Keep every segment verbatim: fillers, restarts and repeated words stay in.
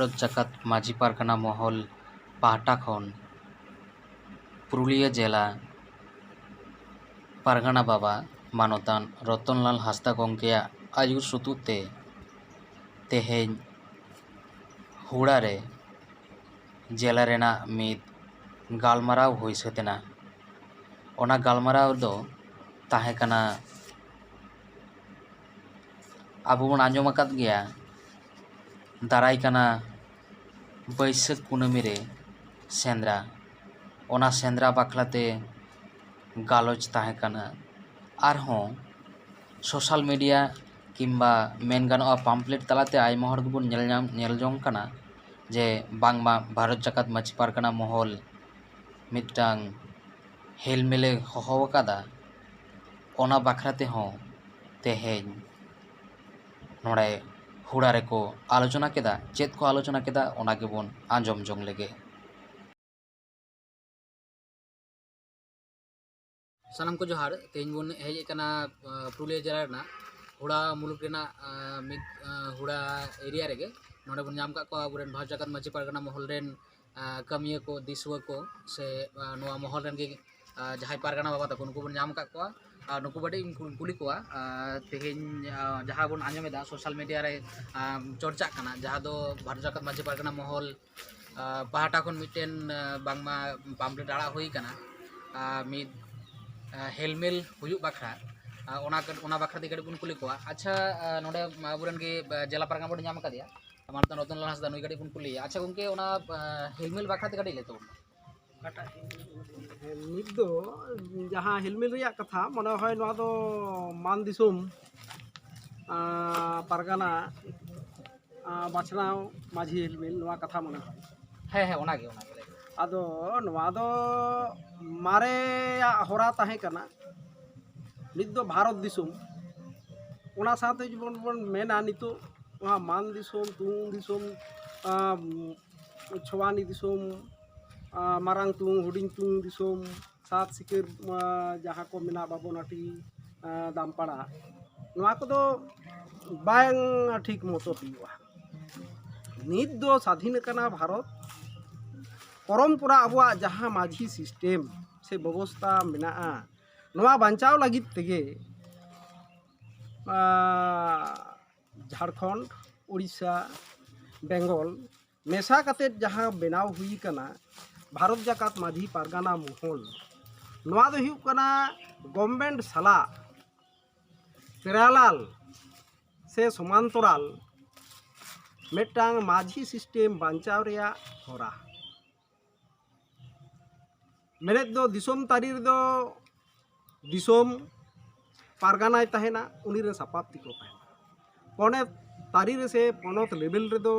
ᱵᱷᱟᱨᱚᱛ ᱡᱟᱠᱟᱛ ᱢᱟᱹᱡᱷᱤ ᱯᱟᱨᱜᱟᱱᱟ ᱢᱚᱦᱚᱞ ᱯᱟᱦᱴᱟ ᱠᱷᱚᱱ ᱯᱩᱨᱩᱞᱤᱭᱟᱹ ᱡᱮᱞᱟ ᱯᱟᱨᱜᱟᱱᱟ ᱵᱟᱵᱟ ᱢᱟᱱᱚᱛᱟᱱ ᱨᱚᱛᱚᱱᱞᱟᱞ ᱦᱟᱸᱥᱫᱟ ᱜᱚᱢᱠᱮᱭᱟᱜ ᱟᱹᱭᱩᱨ ᱥᱩᱛᱩᱜ ᱛᱮ ᱛᱮᱦᱮᱧ ᱦᱩᱲᱟ ᱨᱮ ᱡᱮᱞᱟ ᱨᱮᱱᱟᱜ ᱢᱤᱫ ᱜᱟᱞᱢᱟᱨᱟᱣ ᱦᱩᱭ ᱥᱟᱹᱛ ᱮᱱᱟ᱾ ᱚᱱᱟ ᱜᱟᱞᱢᱟᱨᱟᱣ ᱫᱚ ᱛᱟᱦᱮᱸ ᱠᱟᱱᱟ, ᱟᱵᱚ ᱵᱚᱱ ᱟᱸᱡᱚᱢ ᱟᱠᱟᱫ ᱜᱮᱭᱟ, ᱫᱟᱨᱟᱭ ᱠᱟᱱᱟ ᱵᱟᱹᱭᱥᱟᱹᱠᱷ ᱠᱩᱱᱟᱹᱢᱤ ᱨᱮ ᱥᱮᱸᱫᱽᱨᱟ᱾ ᱚᱱᱟ ᱥᱮᱸᱫᱽᱨᱟ ᱵᱟᱠᱷᱨᱟ ᱛᱮ ᱜᱟᱞᱚᱪ ᱛᱟᱦᱮᱸ ᱠᱟᱱᱟ᱾ ᱟᱨᱦᱚᱸ social media ᱠᱤᱝᱵᱟ ᱢᱮᱱ ᱜᱟᱱᱚᱜᱼᱟ, pamphlet ᱛᱟᱞᱟᱛᱮ ᱟᱭᱢᱟ ᱦᱚᱲ ᱜᱮᱵᱚᱱ ᱧᱮᱞ ᱧᱟᱢ, ᱧᱮᱞ ᱡᱚᱝ ᱠᱟᱱᱟ ᱡᱮ ᱵᱟᱝᱢᱟ ᱵᱷᱟᱨᱚᱛ ᱡᱟᱠᱟᱛ ᱢᱟᱹᱡᱷᱤ ᱯᱟᱨᱜᱟᱱᱟ ᱢᱚᱦᱚᱞ ᱢᱤᱫᱴᱟᱝ ᱦᱮᱞᱢᱮᱞᱮ ᱦᱚᱦᱚ ᱟᱠᱟᱫᱟ᱾ ᱚᱱᱟ ᱵᱟᱠᱷᱨᱟ ᱛᱮᱦᱚᱸ ᱛᱮᱦᱮᱧ ᱱᱚᱰᱮ ᱦᱩᱲᱟ ᱨᱮᱠᱚ ᱟᱞᱳᱪᱚᱱᱟ ᱠᱮᱫᱟ᱾ ᱪᱮᱫ ᱠᱚ ᱟᱞᱳᱪᱚᱱᱟ ᱠᱮᱫᱟ, ᱚᱱᱟ ᱜᱮᱵᱚᱱ ᱟᱸᱡᱚᱢ ᱡᱚᱝ ᱞᱮᱜᱮ᱾ ᱥᱟᱱᱟᱢ ᱠᱚ ᱡᱚᱦᱟᱨ᱾ ᱛᱮᱦᱮᱧ ᱵᱚᱱ ᱦᱮᱡ ᱟᱠᱟᱱᱟ, ᱟᱸ, ᱯᱩᱨᱩᱞᱤᱭᱟᱹ ᱡᱮᱞᱟ ᱨᱮᱱᱟᱜ ᱦᱩᱲᱟ ᱢᱩᱞᱩᱠ ᱨᱮᱱᱟᱜ, ᱟᱸ, ᱢᱤᱫ, ᱟᱸ, ᱦᱩᱲᱟ area ᱨᱮᱜᱮ᱾ ᱱᱚᱰᱮ ᱵᱚᱱ ᱧᱟᱢ ᱟᱠᱟᱫ ᱠᱚᱣᱟ ᱟᱵᱚᱨᱮᱱ ᱵᱷᱟᱨᱚᱛ ᱡᱟᱠᱟᱛ ᱢᱟᱹᱡᱷᱤ ᱯᱟᱨᱜᱟᱱᱟ ᱢᱚᱦᱚᱞ ᱨᱮᱱ, ᱟᱸ, ᱠᱟᱹᱢᱤᱭᱟᱹ ᱠᱚ, ᱫᱤᱥᱩᱣᱟᱹ ᱠᱚ, ᱥᱮ, ᱟᱸ, ᱱᱚᱣᱟ ᱢᱚᱦᱚᱞ ᱨᱮᱱ ᱜᱮ, ᱟᱸ, ᱡᱟᱦᱟᱸᱭ ᱯᱟᱨᱜᱟᱱᱟ ᱵᱟᱵᱟ ᱛᱟᱠᱚ, ᱱᱩᱠᱩ ᱵᱚᱱ ᱧᱟᱢ ᱟᱠᱟᱫ ᱠᱚᱣᱟ᱾ ᱟᱨ ᱱᱩᱠᱩ ᱠᱟᱹᱴᱤᱡ ᱤᱧ ᱠᱩ-, ᱠᱩᱞᱤ ᱠᱚᱣᱟ, ᱟᱸ, ᱛᱮᱦᱮᱧ, ᱟᱸ, ᱡᱟᱦᱟᱸ ᱵᱚᱱ ᱟᱸᱡᱚᱢᱮᱫᱟ social media ᱨᱮ, ᱟᱸ, ᱪᱚᱨᱪᱟᱜ ᱠᱟᱱᱟ, ᱡᱟᱦᱟᱸ ᱫᱚ ᱵᱷᱟᱨᱚᱛ ᱡᱟᱠᱟᱛ ᱢᱟᱹᱡᱷᱤ ᱯᱟᱨᱜᱟᱱᱟ ᱢᱚᱦᱚᱞ ᱟᱸ, ᱯᱟᱦᱴᱟ ᱠᱷᱚᱱ ᱢᱤᱫᱴᱮᱱ, ᱟᱸ, ᱵᱟᱝᱢᱟ pamphlet ᱟᱲᱟᱜ ᱦᱩᱭ ᱠᱟᱱᱟ, ᱟᱸ, ᱢᱤᱫ, ᱟᱸ, ᱦᱮᱞᱢᱮᱞ ᱦᱩᱭᱩᱜ ᱵᱟᱠᱷᱨᱟ᱾ ᱟᱸ, ᱚᱱᱟ ᱠᱟᱹᱴ-, ᱚᱱᱟ ᱵᱟᱠᱷᱨᱟ ᱛᱮ ᱠᱟᱹᱴᱤᱡ ᱵᱚᱱ ᱠᱩᱞᱤ ᱠᱚᱣᱟ᱾ ᱟᱪᱪᱷᱟ, ᱟᱸ, ᱱᱚᱰᱮ ᱟᱵᱚᱨᱮᱱ ᱜᱮ, ᱟᱸ, ᱡᱮᱞᱟ ᱯᱟᱨᱜᱟᱱᱟ ᱵᱚᱱ ᱧᱟᱢ ᱟᱠᱟᱫᱮᱭᱟ, ᱢᱟᱱᱚᱛᱟᱱ ᱨᱚᱛᱚᱱᱞᱟᱞ ᱦᱟᱸᱥᱫᱟ, ᱱᱩᱭ ᱠᱟᱹᱴᱤᱡ ᱵᱚᱱ ᱠᱩᱞᱤᱭᱮᱭᱟ᱾ ᱟᱪᱪᱷᱟ ᱜᱚᱢᱠᱮ, ᱚᱱᱟ, ᱟᱸ, ᱦᱮᱞᱢᱮᱞ ᱵᱟᱠᱷᱨᱟ ᱛᱮ ᱠᱟᱹᱴᱤᱡ ᱞᱟᱹᱭ ᱛᱟᱵᱚᱱ ᱢᱮ᱾ ᱚᱠᱟᱴᱟᱜ? ᱱᱤᱛ ᱫᱚ ᱡᱟᱦᱟᱸ ᱦᱮᱞᱢᱮᱞ ᱨᱮᱭᱟᱜ ᱠᱟᱛᱷᱟ, ᱢᱚᱱᱮ ᱦᱚᱭ ᱱᱚᱣᱟ ᱫᱚ ᱢᱟᱱ ᱫᱤᱥᱚᱢ, ᱟᱸ, ᱯᱟᱨᱜᱟᱱᱟ, ᱟᱸ, ᱵᱟᱪᱷᱱᱟᱣ ᱢᱟᱹᱡᱷᱤ ᱦᱮᱞᱢᱮᱞ, ᱱᱚᱣᱟ ᱠᱟᱛᱷᱟ ᱢᱚᱱᱮ ᱦᱚᱭ᱾ ᱦᱮᱸ, ᱦᱮᱸ, ᱚᱱᱟᱜᱮ, ᱚᱱᱟᱜᱮ, ᱞᱟᱹᱭ ᱵᱮᱱ᱾ ᱟᱫᱚ ᱱᱚᱣᱟ ᱫᱚ ᱢᱟᱨᱮᱭᱟᱜ ᱦᱚᱨᱟ ᱛᱟᱦᱮᱸ ᱠᱟᱱᱟ, ᱱᱤᱛ ᱫᱚ ᱵᱷᱟᱨᱚᱛ ᱫᱤᱥᱚᱢ, ᱚᱱᱟ ᱥᱟᱶᱛᱮ ᱡᱮᱢᱚᱱ ᱵᱚᱱ ᱢᱮᱱᱟ ᱱᱤᱛᱚᱜ ᱱᱚᱣᱟ ᱢᱟᱱ ᱫᱤᱥᱚᱢ, ᱛᱩᱝ ᱫᱤᱥᱚᱢ, ᱟᱸ, ᱪᱷᱳᱣᱟᱱᱤ ᱫᱤᱥᱚᱢ, ᱟᱸ, ᱢᱟᱨᱟᱝ ᱛᱩᱝ, ᱦᱩᱰᱤᱧ ᱛᱩᱝ ᱫᱤᱥᱚᱢ, ᱥᱟᱛ ᱥᱤᱠᱟᱹᱨ, ᱟᱸ, ᱡᱟᱦᱟᱸ ᱠᱚ ᱢᱮᱱᱟᱜ ᱵᱟᱵᱚᱱᱟᱴᱤ, ᱟᱸ, ᱫᱟᱢᱯᱟᱲᱟ, ᱱᱚᱣᱟ ᱠᱚᱫᱚ ᱵᱟᱝ ᱴᱷᱤᱠ ᱢᱚᱛᱚ ᱦᱩᱭᱩᱜᱼᱟ᱾ ᱱᱤᱛ ᱫᱚ ᱥᱟᱫᱷᱤᱱ ᱟᱠᱟᱱᱟ ᱵᱷᱟᱨᱚᱛ, ᱯᱚᱨᱚᱢᱯᱚᱨᱟ ᱟᱵᱚᱣᱟᱜ ᱡᱟᱦᱟᱸ ᱢᱟᱹᱡᱷᱤ system ᱥᱮ ᱵᱮᱵᱚᱥᱛᱟ ᱢᱮᱱᱟᱜᱼᱟ, ᱱᱚᱣᱟ ᱵᱟᱧᱪᱟᱣ ᱞᱟᱹᱜᱤᱫ ᱛᱮᱜᱮ ᱟᱸ, ᱡᱷᱟᱲᱠᱷᱚᱸᱰ, ᱩᱲᱤᱥᱥᱟ, ᱵᱮᱝᱜᱚᱞ ᱢᱮᱥᱟ ᱠᱟᱛᱮᱫ ᱡᱟᱦᱟᱸ ᱵᱮᱱᱟᱣ ᱦᱩᱭ ᱠᱟᱱᱟ ᱵᱷᱟᱨᱚᱛ ᱡᱟᱠᱟᱛ ᱢᱟᱹᱡᱷᱤ ᱯᱟᱨᱜᱟᱱᱟ ᱢᱚᱦᱚᱞ, ᱱᱚᱣᱟ ᱫᱚ ᱦᱩᱭᱩᱜ ᱠᱟᱱᱟ government ᱥᱟᱞᱟᱜ parallel ᱥᱮ ᱥᱚᱢᱟᱱᱛᱚᱨᱟᱞ ᱢᱤᱫᱴᱟᱝ ᱢᱟᱹᱡᱷᱤ system ᱵᱟᱧᱪᱟᱣ ᱨᱮᱭᱟᱜ ᱦᱚᱨᱟ᱾ ᱢᱮᱱᱮᱫ ᱫᱚ ᱫᱤᱥᱚᱢ ᱛᱟᱹᱨᱤ ᱨᱮᱫᱚ ᱫᱤᱥᱚᱢ ᱯᱟᱨᱜᱟᱱᱟᱭ ᱛᱟᱦᱮᱱᱟ, ᱩᱱᱤ ᱨᱮᱱ ᱥᱟᱯᱟᱵ ᱛᱤᱠᱚ ᱛᱟᱦᱮᱱᱟ᱾ ᱯᱚᱱᱚᱛ ᱛᱟᱹᱨᱤ ᱨᱮ ᱥᱮ ᱯᱚᱱᱚᱛ level ᱨᱮᱫᱚ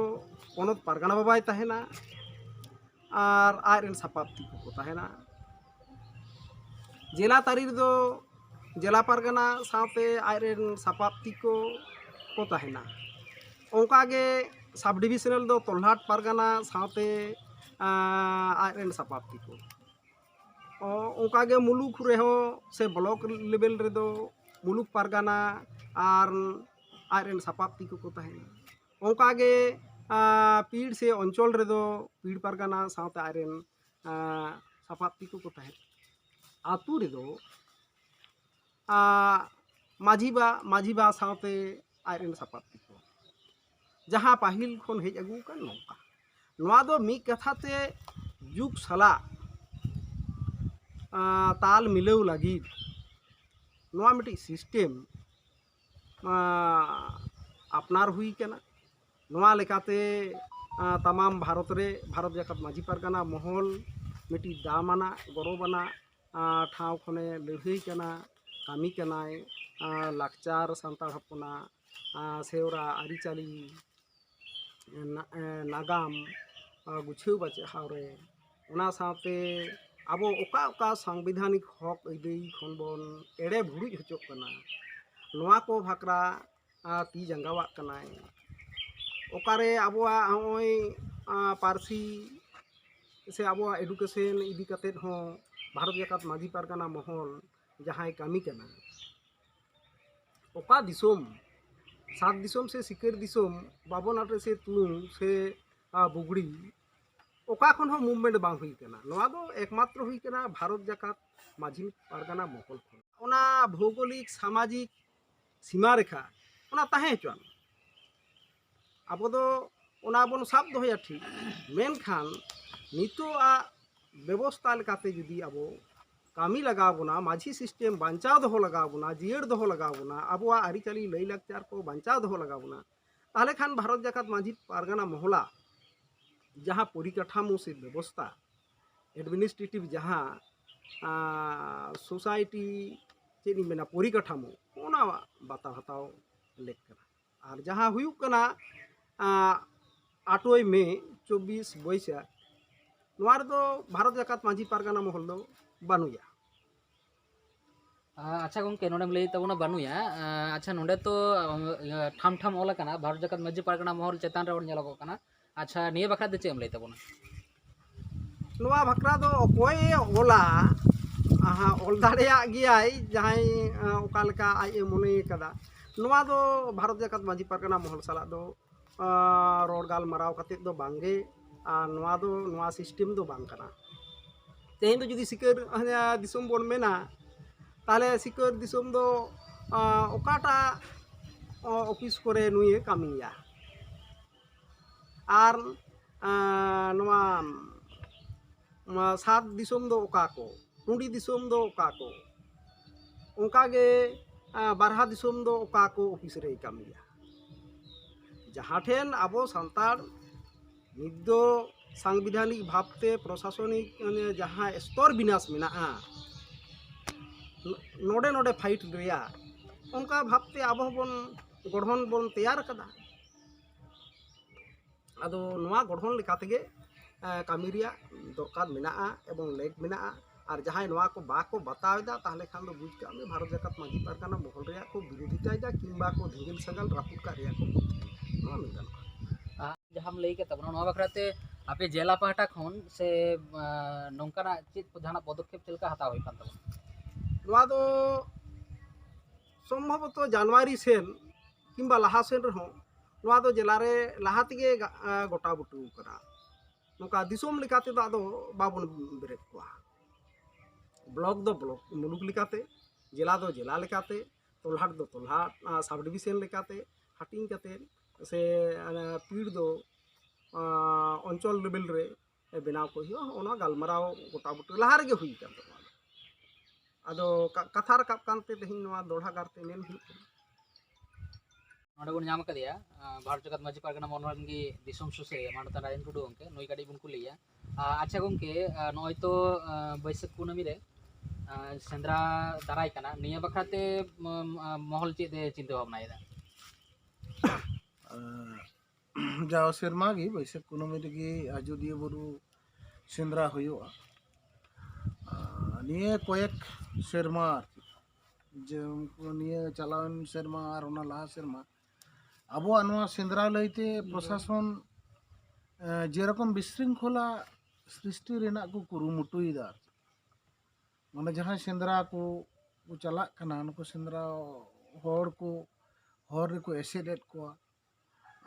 ᱯᱚᱱᱚᱛ ᱯᱟᱨᱜᱟᱱᱟ ᱵᱟᱵᱟᱭ ᱛᱟᱦᱮᱱᱟ ᱟᱨ ᱟᱡ ᱨᱮᱱ ᱥᱟᱯᱟᱵ ᱛᱤᱠᱚ ᱠᱚ ᱛᱟᱦᱮᱱᱟ᱾ ᱡᱮᱞᱟ ᱛᱟᱹᱨᱤ ᱨᱮᱫᱚ ᱡᱮᱞᱟ ᱯᱟᱨᱜᱟᱱᱟ ᱥᱟᱶᱛᱮ ᱟᱡ ᱨᱮᱱ ᱥᱟᱯᱟᱵ ᱛᱤᱠᱚ ᱠᱚ ᱛᱟᱦᱮᱱᱟ᱾ ᱚᱱᱠᱟᱜᱮ sub divisional ᱫᱚ ᱛᱚᱞᱦᱟᱴ ᱯᱟᱨᱜᱟᱱᱟ ᱥᱟᱶᱛᱮ ᱟᱸ, ᱟᱡ ᱨᱮᱱ ᱥᱟᱯᱟᱵ ᱛᱤᱠᱚ᱾ ᱚ, ᱚᱱᱠᱟᱜᱮ ᱢᱩᱞᱩᱠ ᱨᱮᱦᱚᱸ ᱥᱮ block level ᱨᱮᱫᱚ ᱢᱩᱞᱩᱠ ᱯᱟᱨᱜᱟᱱᱟ ᱟᱨ ᱟᱡ ᱨᱮᱱ ᱥᱟᱯᱟᱵ ᱛᱤᱠᱚ ᱠᱚ ᱛᱟᱦᱮᱱᱟ᱾ ᱚᱱᱠᱟᱜᱮ ᱟᱸ, ᱯᱤᱲ ᱥᱮ ᱚᱧᱪᱚᱞ ᱨᱮᱫᱚ ᱯᱤᱲ ᱯᱟᱨᱜᱟᱱᱟ ᱥᱟᱶᱛᱮ ᱟᱡ ᱨᱮᱱ ᱟᱸ, ᱥᱟᱯᱟᱵ ᱛᱤᱠᱚ ᱠᱚ ᱛᱟᱦᱮᱱᱟ᱾ ᱟᱹᱛᱩ ᱨᱮᱫᱚ ᱟᱸ, ᱢᱟᱹᱡᱷᱤ ᱵᱟ ᱢᱟᱹᱡᱷᱤ ᱵᱟ ᱥᱟᱶᱛᱮ ᱟᱡ ᱨᱮᱱ ᱥᱟᱯᱟᱵ ᱛᱤᱠᱚ, ᱡᱟᱦᱟᱸ ᱯᱟᱹᱦᱤᱞ ᱠᱷᱚᱱ ᱦᱮᱡ ᱟᱹᱜᱩ ᱟᱠᱟᱱ ᱱᱚᱝᱠᱟ᱾ ᱱᱚᱣᱟ ᱫᱚ ᱢᱤᱫ ᱠᱟᱛᱷᱟ ᱛᱮ ᱡᱩᱜᱽ ᱥᱟᱞᱟᱜ ᱟᱸ, ᱛᱟᱞ ᱢᱤᱞᱟᱹᱣ ᱞᱟᱹᱜᱤᱫ ᱱᱚᱣᱟ ᱢᱤᱫᱴᱤᱡ system ᱟᱸ, ᱟᱯᱱᱟᱨ ᱦᱩᱭ ᱠᱟᱱᱟ᱾ ᱱᱚᱣᱟ ᱞᱮᱠᱟᱛᱮ ᱟᱸ, ᱛᱟᱢᱟᱢ ᱵᱷᱟᱨᱚᱛ ᱨᱮ ᱵᱷᱟᱨᱚᱛ ᱡᱟᱠᱟᱛ ᱢᱟᱹᱡᱷᱤ ᱯᱟᱨᱜᱟᱱᱟ ᱢᱚᱦᱚᱞ ᱢᱤᱫᱴᱤᱡ ᱫᱟᱢᱟᱱᱟᱜ ᱜᱚᱨᱚᱵᱟᱱᱟᱜ ᱟᱸ, ᱴᱷᱟᱶ ᱠᱷᱚᱱᱮ ᱞᱟᱹᱲᱦᱟᱹᱭ ᱠᱟᱱᱟ, ᱠᱟᱹᱢᱤ ᱠᱟᱱᱟᱭ᱾ ᱟᱸ, ᱞᱟᱠᱪᱟᱨ ᱥᱟᱱᱛᱟᱲ ᱦᱚᱯᱚᱱᱟᱜ ᱟᱸ, ᱥᱮᱣᱨᱟ ᱟᱹᱨᱤᱪᱟᱹᱞᱤ, ᱱᱟ-, ᱮ, ᱱᱟᱜᱟᱢ, ᱟ, ᱜᱩᱪᱷᱟᱹᱣ ᱵᱟᱪᱷᱟᱣ ᱨᱮ, ᱚᱱᱟ ᱥᱟᱶᱛᱮ ᱟᱵᱚ ᱚᱠᱟ ᱚᱠᱟ ᱥᱟᱝᱵᱤᱫᱷᱟᱱᱤᱠ ᱦᱚᱠ ᱟᱹᱭᱫᱟᱹᱨᱤ ᱠᱷᱚᱱ ᱵᱚᱱ ᱮᱲᱮ ᱵᱷᱩᱲᱩᱡ ᱦᱚᱪᱚᱜ ᱠᱟᱱᱟ, ᱱᱚᱣᱟ ᱠᱚ ᱵᱷᱟᱠᱨᱟ, ᱟ, ᱛᱤ ᱡᱟᱸᱜᱟᱣᱟᱜ ᱠᱟᱱᱟᱭ᱾ ᱚᱠᱟᱨᱮ ᱟᱵᱚᱣᱟᱜ ᱦᱚᱸᱜᱼᱚᱭ, ᱟ, ᱯᱟᱹᱨᱥᱤ ᱥᱮ ᱟᱵᱚᱣᱟᱜ education ᱤᱫᱤ ᱠᱟᱛᱮᱫ ᱦᱚᱸ ᱵᱷᱟᱨᱚᱛ ᱡᱟᱠᱟᱛ ᱢᱟᱹᱡᱷᱤ ᱯᱟᱨᱜᱟᱱᱟ ᱢᱚᱦᱚᱞ ᱡᱟᱦᱟᱸᱭ ᱠᱟᱹᱢᱤ ᱠᱟᱱᱟ, ᱚᱠᱟ ᱫᱤᱥᱚᱢ ᱥᱟᱛ ᱫᱤᱥᱚᱢ ᱥᱮ ᱥᱤᱠᱟᱹᱨ ᱫᱤᱥᱚᱢ ᱵᱟᱵᱚᱱ ᱟᱴᱮᱫ ᱥᱮ ᱛᱩᱞᱩᱝ ᱥᱮ ᱵᱩᱜᱽᱲᱤ, ᱚᱠᱟ ᱠᱷᱚᱱ ᱦᱚᱸ ᱢᱩᱵᱷᱢᱮᱱᱴ ᱵᱟᱝ ᱦᱩᱭ ᱠᱟᱱᱟ᱾ ᱱᱚᱣᱟ ᱫᱚ ᱮᱠᱢᱟᱛᱨᱚ ᱦᱩᱭ ᱠᱟᱱᱟ ᱵᱷᱟᱨᱚᱛ ᱡᱟᱠᱟᱛ ᱢᱟᱹᱡᱷᱤ ᱯᱟᱨᱜᱟᱱᱟ ᱢᱚᱦᱚᱞ ᱠᱷᱚᱱ᱾ ᱚᱱᱟ ᱵᱷᱳᱜᱳᱞᱤᱠ ᱥᱟᱢᱟᱡᱤᱠ ᱥᱤᱢᱟ ᱨᱮᱠᱷᱟ ᱚᱱᱟ ᱛᱟᱦᱮᱸ ᱦᱚᱪᱚᱣᱟᱱ, ᱟᱵᱚ ᱫᱚ ᱚᱱᱟ ᱵᱚᱱ ᱥᱟᱵ ᱫᱚᱦᱚᱭᱟ ᱴᱷᱤᱠ, ᱢᱮᱱᱠᱷᱟᱱ ᱱᱤᱛᱚᱜ ᱟᱜ ᱵᱮᱵᱚᱥᱛᱟ ᱞᱮᱠᱟᱛᱮ ᱡᱩᱫᱤ ᱟᱵᱚ ᱠᱟᱹᱢᱤ ᱞᱟᱜᱟᱣ ᱵᱚᱱᱟ, ᱢᱟᱹᱡᱷᱤ ᱥᱤᱥᱴᱮᱢ ᱵᱟᱧᱪᱟᱣ ᱫᱚᱦᱚ ᱞᱟᱜᱟᱣ ᱵᱚᱱᱟ, ᱡᱤᱭᱟᱹᱲ ᱫᱚᱦᱚ ᱞᱟᱜᱟᱣ ᱵᱚᱱᱟ, ᱟᱵᱚᱣᱟᱜ ᱟᱹᱨᱤᱪᱟᱹᱞᱤ ᱞᱟᱹᱭᱼᱞᱟᱠᱪᱟᱨ ᱠᱚ ᱵᱟᱧᱪᱟᱣ ᱫᱚᱦᱚ ᱞᱟᱜᱟᱣ ᱵᱚᱱᱟ, ᱛᱟᱦᱚᱞᱮ ᱠᱷᱟᱱ ᱵᱷᱟᱨᱚᱛ ᱡᱟᱠᱟᱛ ᱢᱟᱹᱡᱷᱤ ᱯᱟᱨᱜᱟᱱᱟ ᱢᱚᱦᱚᱞᱟ ᱡᱟᱦᱟᱸ ᱯᱚᱨᱤᱠᱟᱴᱷᱟᱢᱳ ᱥᱮ ᱵᱮᱵᱚᱥᱛᱟ, ᱮᱰᱢᱤᱱᱤᱥᱴᱨᱮᱴᱤᱵᱷ ᱡᱟᱦᱟᱸ ᱥᱳᱥᱟᱭᱴᱤ, ᱪᱮᱫ ᱤᱧ ᱢᱮᱱᱟ, ᱯᱚᱨᱤᱠᱟᱴᱷᱟᱢᱳ, ᱚᱱᱟ ᱵᱟᱛᱟᱣ ᱦᱟᱛᱟᱣ ᱞᱮᱠ ᱠᱟᱱᱟ᱾ ᱟᱨ ᱡᱟᱦᱟᱸ ᱦᱩᱭᱩᱜ ᱠᱟᱱᱟ ᱟᱴᱳᱭ ᱢᱮ, ᱪᱚᱵᱵᱤᱥ ᱵᱳᱭᱥᱟᱠᱷ, ᱱᱚᱣᱟ ᱨᱮᱫᱚ ᱵᱷᱟᱨᱚᱛ ᱡᱟᱠᱟᱛ ᱢᱟᱹᱡᱷᱤ ᱯᱟᱨᱜᱟᱱᱟ ᱢᱚᱦᱚᱞ ᱫᱚ ᱵᱟᱹᱱᱩᱭᱟ᱾ ᱟᱪᱪᱷᱟ ᱜᱚᱢᱠᱮ, ᱱᱚᱰᱮᱢ ᱞᱟᱹᱭᱮᱫ ᱛᱟᱵᱚᱱᱟ ᱵᱟᱹᱱᱩᱭᱟ᱾ ᱟᱪᱪᱷᱟ, ᱱᱚᱰᱮ ᱛᱚ ᱴᱷᱟᱢ ᱴᱷᱟᱢ ᱚᱞ ᱟᱠᱟᱱᱟ, ᱵᱷᱟᱨᱚᱛ ᱡᱟᱠᱟᱛ ᱢᱟᱹᱡᱷᱤ ᱯᱟᱨᱜᱟᱱᱟ ᱢᱚᱦᱚᱞ ᱪᱮᱛᱟᱱ ᱨᱮ ᱧᱮᱞᱚᱜᱚᱜ ᱠᱟᱱᱟ᱾ ᱟᱪᱪᱷᱟ, ᱱᱤᱭᱟᱹ ᱵᱟᱠᱷᱨᱟ ᱛᱮ ᱪᱮᱫ ᱮᱢ ᱞᱟᱹᱭ ᱛᱟᱵᱚᱱᱟ? ᱱᱚᱣᱟ ᱵᱟᱠᱷᱨᱟ ᱫᱚ ᱚᱠᱚᱭᱮ ᱚᱞᱟ, ᱟᱦᱟ, ᱚᱞ ᱫᱟᱲᱮᱭᱟᱜ ᱜᱮᱭᱟᱭ ᱡᱟᱦᱟᱸᱭ, ᱟᱦᱟ, ᱚᱠᱟ ᱞᱮᱠᱟ ᱟᱡ ᱮ ᱢᱚᱱᱮ ᱠᱟᱫᱟ᱾ ᱱᱚᱣᱟ ᱫᱚ ᱵᱷᱟᱨᱚᱛ ᱡᱟᱠᱟᱛ ᱢᱟᱹᱡᱷᱤ ᱯᱟᱨᱜᱟᱱᱟ ᱢᱚᱦᱚᱞ ᱥᱟᱞᱟᱜ ᱫᱚ, ᱟᱦᱟ, ᱨᱚᱲ ᱜᱟᱞᱢᱟᱨᱟᱣ ᱠᱟᱛᱮᱫ ᱫᱚ ᱵᱟᱝᱜᱮ᱾ ᱟᱨ ᱱᱚᱣᱟ ᱫᱚ, ᱱᱚᱣᱟ ᱥᱤᱥᱴᱮᱢ ᱫᱚ ᱵᱟᱝ ᱠᱟᱱᱟ᱾ ᱛᱮᱦᱮᱧ ᱫᱚ ᱡᱩᱫᱤ ᱥᱤᱠᱟᱹᱨ, ᱟᱦᱟ, ᱫᱤᱥᱚᱢ ᱵᱚᱱ ᱢᱮᱱᱟ, ᱛᱟᱦᱚᱞᱮ ᱥᱤᱠᱟᱹᱨ ᱫᱤᱥᱚᱢ ᱫᱚ, ᱟᱦᱟ, ᱚᱠᱟᱴᱟᱜ, ᱟᱦᱟ, ᱚᱯᱷᱤᱥ ᱠᱚᱨᱮ ᱱᱩᱭᱮ ᱠᱟᱹᱢᱤᱭᱟ? ᱟᱨ, ᱟᱦᱟ, ᱱᱚᱣᱟ ᱱᱚᱣᱟ ᱥᱟᱛ ᱫᱤᱥᱚᱢ ᱫᱚ ᱚᱠᱟ ᱠᱚ, ᱴᱩᱸᱰᱤ ᱫᱤᱥᱚᱢ ᱫᱚ ᱚᱠᱟ ᱠᱚ, ᱚᱱᱠᱟᱜᱮ, ᱟᱦᱟ, ᱵᱟᱨᱦᱟ ᱫᱤᱥᱚᱢ ᱫᱚ ᱚᱠᱟ ᱠᱚ ᱚᱯᱷᱤᱥ ᱨᱮᱭ ᱠᱟᱹᱢᱤᱭᱟ? ᱡᱟᱦᱟᱸ ᱴᱷᱮᱱ ᱟᱵᱚ ᱥᱟᱱᱛᱟᱲ ᱱᱤᱛ ᱫᱚ ᱥᱟᱝᱵᱤᱫᱷᱟᱱᱤᱠ ᱵᱷᱟᱵᱽᱛᱮ ᱯᱨᱚᱥᱟᱥᱚᱱᱤᱠ, ᱢᱟᱱᱮ, ᱡᱟᱦᱟᱸ ᱥᱛᱚᱨ ᱵᱤᱱᱟᱥ ᱢᱮᱱᱟᱜᱼᱟ, ᱱᱚᱰᱮ ᱱᱚᱰᱮ ᱯᱷᱟᱭᱤᱴ ᱨᱮᱭᱟᱜ, ᱚᱱᱠᱟ ᱵᱷᱟᱵᱽᱛᱮ ᱟᱵᱚ ᱦᱚᱸᱵᱚᱱ ᱜᱚᱲᱦᱚᱱ ᱵᱚᱱ ᱛᱮᱭᱟᱨ ᱟᱠᱟᱫᱟ᱾ ᱟᱫᱚ ᱱᱚᱣᱟ ᱜᱚᱲᱦᱚᱱ ᱞᱮᱠᱟ ᱛᱮᱜᱮ, ᱮ, ᱠᱟᱹᱢᱤ ᱨᱮᱭᱟᱜ ᱫᱚᱨᱠᱟᱨ ᱢᱮᱱᱟᱜᱼᱟ ᱮᱵᱚᱝ ᱞᱮᱠ ᱢᱮᱱᱟᱜᱼᱟ᱾ ᱟᱨ ᱡᱟᱦᱟᱸᱭ ᱱᱚᱣᱟ ᱠᱚ ᱵᱟᱠᱚ ᱵᱟᱛᱟᱣ ᱮᱫᱟ, ᱛᱟᱦᱚᱞᱮ ᱠᱷᱟᱱ ᱫᱚ ᱵᱩᱡᱽ ᱠᱟᱜ ᱢᱮ, ᱵᱷᱟᱨᱚᱛ ᱡᱟᱠᱟᱛ ᱢᱟᱹᱡᱷᱤ ᱯᱟᱨᱜᱟᱱᱟ ᱢᱚᱦᱚᱞ ᱨᱮᱭᱟᱜ ᱠᱚ ᱵᱤᱨᱳᱫᱷᱤᱛᱟᱭᱮᱫᱟ ᱠᱤᱝᱵᱟ ᱠᱚ ᱫᱷᱤᱸᱜᱤᱞ ᱥᱟᱸᱜᱟᱞ ᱨᱟᱹᱯᱩᱫ ᱠᱟᱜ ᱨᱮᱭᱟᱜ ᱠᱚ, ᱱᱚᱣᱟ ᱢᱮᱱ ᱜᱟᱱᱚᱜᱼᱟ᱾ ᱡᱟᱦᱟᱸᱢ ᱞᱟᱹᱭ ᱠᱮᱫ ᱛᱟᱵᱚᱱᱟ, ᱱᱚᱣᱟ ᱵᱟᱠᱷᱨᱟ ᱛᱮ ᱟᱯᱮ ᱡᱮᱞᱟ ᱯᱟᱦᱴᱟ ᱠᱷᱚᱱ ᱥᱮ, ᱟᱸ, ᱱᱚᱝᱠᱟᱱᱟᱜ ᱪᱮᱫ ᱠᱚ ᱡᱟᱦᱟᱱᱟᱜ ᱯᱚᱫᱚᱠᱷᱮᱯ ᱪᱮᱫ ᱞᱮᱠᱟ ᱦᱟᱛᱟᱣ ᱦᱩᱭᱩᱜ ᱠᱟᱱ ᱛᱟᱵᱚᱱᱟ? ᱱᱚᱣᱟ ᱫᱚ ᱥᱚᱢᱵᱷᱚᱵᱚᱛᱚ ᱡᱟᱱᱩᱣᱟᱨᱤ ᱥᱮᱱ ᱠᱤᱝᱵᱟ ᱞᱟᱦᱟ ᱥᱮᱱ ᱨᱮᱦᱚᱸ ᱱᱚᱣᱟ ᱫᱚ ᱡᱮᱞᱟ ᱨᱮ ᱞᱟᱦᱟ ᱛᱮᱜᱮ ᱜᱟ-, ᱟ, ᱜᱚᱴᱟ ᱵᱩᱴᱟᱹ ᱟᱠᱟᱱᱟ᱾ ᱱᱚᱝᱠᱟ ᱫᱤᱥᱚᱢ ᱞᱮᱠᱟ ᱛᱮᱫᱚ ᱟᱫᱚ ᱵᱟᱵᱚᱱ ᱵᱮᱨᱮᱫ ᱠᱚᱣᱟ᱾ ᱵᱞᱚᱠ ᱫᱚ ᱵᱞᱚᱠ ᱢᱩᱞᱩᱠ ᱞᱮᱠᱟᱛᱮ, ᱡᱮᱞᱟ ᱫᱚ ᱡᱮᱞᱟ ᱞᱮᱠᱟᱛᱮ, ᱛᱚᱞᱦᱟᱴ ᱫᱚ ᱛᱚᱞᱦᱟᱴ, ᱟ, ᱥᱟᱵ ᱰᱤᱵᱤᱥᱚᱱ ᱞᱮᱠᱟᱛᱮ ᱦᱟᱹᱴᱤᱧ ᱠᱟᱛᱮ ᱥᱮ, ᱟ, ᱯᱤᱲ ᱫᱚ, ᱟ, ᱚᱧᱪᱚᱞ ᱞᱮᱵᱮᱞ ᱨᱮ ᱵᱮᱱᱟᱣ ᱠᱚ ᱦᱩᱭᱩᱜᱼᱟ᱾ ᱚᱱᱟ ᱜᱟᱞᱢᱟᱨᱟᱣ ᱜᱚᱴᱟ ᱵᱩᱴᱟᱹ ᱞᱟᱦᱟ ᱨᱮᱜᱮ ᱦᱩᱭ ᱟᱠᱟᱱ ᱛᱟᱵᱚᱱᱟ᱾ ᱟᱫᱚ ᱠᱟ-, ᱠᱟᱛᱷᱟ ᱨᱟᱠᱟᱵ ᱠᱟᱱᱛᱮ ᱛᱮᱦᱮᱧ ᱱᱚᱣᱟ ᱫᱚᱦᱲᱟ ᱜᱟᱨᱛᱮ ᱢᱮᱱ ᱦᱩᱭᱩᱜ ᱠᱟᱱᱟ᱾ ᱱᱚᱰᱮ ᱵᱚᱱ ᱧᱟᱢ ᱟᱠᱟᱫᱮᱭᱟ, ᱟ, ᱵᱷᱟᱨᱚᱛ ᱡᱟᱠᱟᱛ ᱢᱟᱹᱡᱷᱤ ᱯᱟᱨᱜᱟᱱᱟ ᱢᱚᱦᱚᱞ ᱨᱮᱱ ᱜᱮ ᱫᱤᱥᱚᱢ ᱥᱩᱥᱟᱹᱨᱤᱭᱟᱹ ᱢᱟᱱᱚᱛᱟᱱ ᱨᱟᱡᱮᱱ ᱴᱩᱰᱩ ᱜᱚᱢᱠᱮ, ᱱᱩᱭ ᱠᱟᱹᱴᱤᱡ ᱵᱚᱱ ᱠᱩᱞᱤᱭᱮᱭᱟ᱾ ᱟ, ᱟᱪᱪᱷᱟ ᱜᱚᱢᱠᱮ, ᱟ, ᱱᱚᱜᱼᱚᱭ ᱛᱚ, ᱟ, ᱵᱟᱹᱭᱥᱟᱹᱠᱷ ᱠᱩᱱᱟᱹᱢᱤ ᱨᱮ, ᱟ, ᱥᱮᱸᱫᱽᱨᱟ ᱫᱟᱨᱟᱭ ᱠᱟᱱᱟ, ᱱᱤᱭᱟᱹ ᱵᱟᱠᱷᱨᱟ ᱛᱮ, ᱢ, ᱟ, ᱢᱚᱦᱚᱞ ᱪᱮᱫ ᱮ ᱪᱤᱱᱛᱟᱹ ᱵᱷᱟᱵᱽᱱᱟᱭᱮᱫᱟ? ᱟ, ᱡᱟᱣ ᱥᱮᱨᱢᱟ ᱜᱮ ᱵᱟᱹᱭᱥᱟᱹᱠᱷ ᱠᱩᱱᱟᱹᱢᱤ ᱨᱮᱜᱮ ᱟᱡᱚᱫᱤᱭᱟᱹ ᱵᱩᱨᱩ ᱥᱮᱸᱫᱽᱨᱟ ᱦᱩᱭᱩᱜᱼᱟ᱾ ᱟ, ᱱᱤᱭᱟᱹ ᱠᱚᱭᱮᱠ ᱥᱮᱨᱢᱟ ᱟᱨᱠᱤ, ᱡᱮ ᱱᱤᱭᱟᱹ ᱪᱟᱞᱟᱣᱮᱱ ᱥᱮᱨᱢᱟ ᱟᱨ ᱚᱱᱟ ᱞᱟᱦᱟ ᱥᱮᱨᱢᱟ ᱟᱵᱚᱣᱟᱜ ᱱᱚᱣᱟ ᱥᱮᱸᱫᱽᱨᱟ ᱞᱟᱹᱭᱛᱮ ᱯᱨᱚᱥᱟᱥᱚᱱ, ᱮ, ᱡᱮᱨᱚᱠᱚᱢ ᱵᱤᱥᱨᱤᱝᱠᱷᱚᱞᱟ ᱥᱨᱤᱥᱴᱤ ᱨᱮᱱᱟᱜ ᱠᱚ ᱠᱩᱨᱩᱢᱩᱴᱩᱭᱮᱫᱟ ᱟᱨᱠᱤ᱾ ᱢᱟᱱᱮ ᱡᱟᱦᱟᱸᱭ ᱥᱮᱸᱫᱽᱨᱟ ᱠᱚ, ᱠᱚ ᱪᱟᱞᱟᱜ ᱠᱟᱱᱟ, ᱱᱩᱠᱩ ᱥᱮᱸᱫᱽᱨᱟ ᱦᱚᱲ ᱠᱚ ᱦᱚᱨ ᱨᱮᱠᱚ ᱮᱥᱮᱫ ᱮᱫ ᱠᱚᱣᱟ,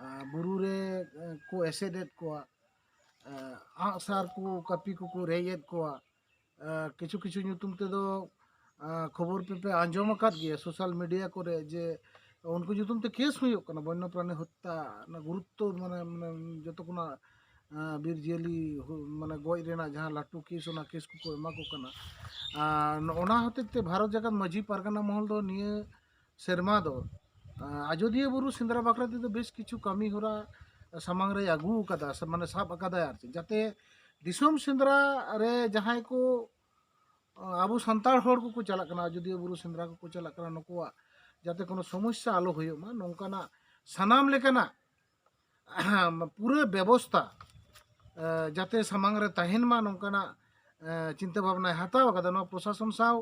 ᱟ, ᱵᱩᱨᱩ ᱨᱮ, ᱮ, ᱠᱚ ᱮᱥᱮᱫ ᱮᱫ ᱠᱚᱣᱟ, ᱮ, ᱟᱸᱜᱼᱥᱟᱨ ᱠᱚ, ᱠᱟᱹᱯᱤ ᱠᱚᱠᱚ ᱨᱮᱡ ᱮᱫ ᱠᱚᱣᱟ᱾ ᱮ, ᱠᱤᱪᱷᱩ ᱠᱤᱪᱷᱩ ᱧᱩᱛᱩᱢ ᱛᱮᱫᱚ, ᱮ, ᱠᱷᱚᱵᱚᱨ ᱯᱮᱯᱮ ᱟᱸᱡᱚᱢ ᱟᱠᱟᱫ ᱜᱮᱭᱟ ᱥᱳᱥᱟᱞ ᱢᱤᱰᱤᱭᱟ ᱠᱚᱨᱮ ᱡᱮ ᱩᱱᱠᱩ ᱧᱩᱛᱩᱢ ᱛᱮ ᱠᱮᱥ ᱦᱩᱭᱩᱜ ᱠᱟᱱᱟ, ᱵᱚᱱᱱᱚ ᱯᱨᱟᱱᱤ ᱦᱚᱛᱛᱟ, ᱚᱱᱟ ᱜᱩᱨᱩᱛᱛᱚ, ᱢᱟᱱᱮ, ᱢᱟᱱᱮ ᱡᱚᱛᱚ ᱠᱷᱚᱱᱟᱜ, ᱮ, ᱵᱤᱨ ᱡᱤᱭᱟᱹᱞᱤ ᱦᱩ-, ᱢᱟᱱᱮ ᱜᱚᱡ ᱨᱮᱱᱟᱜ ᱡᱟᱦᱟᱸ ᱞᱟᱹᱴᱩ ᱠᱮᱥ, ᱚᱱᱟ ᱠᱮᱥ ᱠᱚᱠᱚ ᱮᱢᱟ ᱠᱚ ᱠᱟᱱᱟ᱾ ᱟᱨ ᱚᱱᱟ ᱦᱚᱛᱮᱡ ᱛᱮ ᱵᱷᱟᱨᱚᱛ ᱡᱟᱠᱟᱛ ᱢᱟᱹᱡᱷᱤ ᱯᱟᱨᱜᱟᱱᱟ ᱢᱚᱦᱚᱞ ᱫᱚ ᱱᱤᱭᱟᱹ ᱥᱮᱨᱢᱟ ᱫᱚ, ᱟ, ᱟᱡᱚᱫᱤᱭᱟᱹ ᱵᱩᱨᱩ ᱥᱮᱸᱫᱽᱨᱟ ᱵᱟᱠᱷᱨᱟ ᱛᱮᱫᱚ ᱵᱮᱥ ᱠᱤᱪᱷᱩ ᱠᱟᱹᱢᱤ ᱦᱚᱨᱟ ᱥᱟᱢᱟᱝ ᱨᱮᱭ ᱟᱹᱜᱩ ᱟᱠᱟᱫᱟ, ᱥᱮ ᱢᱟᱱᱮ ᱥᱟᱵ ᱟᱠᱟᱫᱟᱭ ᱟᱨ ᱪᱮᱫ, ᱡᱟᱛᱮ ᱫᱤᱥᱚᱢ ᱥᱮᱸᱫᱽᱨᱟ ᱨᱮ ᱡᱟᱦᱟᱸᱭ ᱠᱚ, ᱟ, ᱟᱵᱚ ᱥᱟᱱᱛᱟᱲ ᱦᱚᱲ ᱠᱚᱠᱚ ᱪᱟᱞᱟᱜ ᱠᱟᱱᱟ, ᱟᱡᱚᱫᱤᱭᱟᱹ ᱵᱩᱨᱩ ᱥᱮᱸᱫᱽᱨᱟ ᱠᱚᱠᱚ ᱪᱟᱞᱟᱜ ᱠᱟᱱᱟ, ᱱᱩᱠᱩᱣᱟᱜ ᱡᱟᱛᱮ ᱠᱳᱱᱳ ᱥᱚᱢᱚᱥᱥᱟ ᱟᱞᱚ ᱦᱩᱭᱩᱜ ᱢᱟ, ᱱᱚᱝᱠᱟᱱᱟᱜ ᱥᱟᱱᱟᱢ ᱞᱮᱠᱟᱱᱟᱜ ᱯᱩᱨᱟᱹ ᱵᱮᱵᱚᱥᱛᱷᱟ, ᱮ, ᱡᱟᱛᱮ ᱥᱟᱢᱟᱝ ᱨᱮ ᱛᱟᱦᱮᱱ ᱢᱟ, ᱱᱚᱝᱠᱟᱱᱟᱜ, ᱮ, ᱪᱤᱱᱛᱟᱹ ᱵᱷᱟᱵᱽᱱᱟᱭ ᱦᱟᱛᱟᱣ ᱟᱠᱟᱫᱟ᱾ ᱱᱚᱣᱟ ᱯᱨᱚᱥᱟᱥᱚᱱ ᱥᱟᱶ,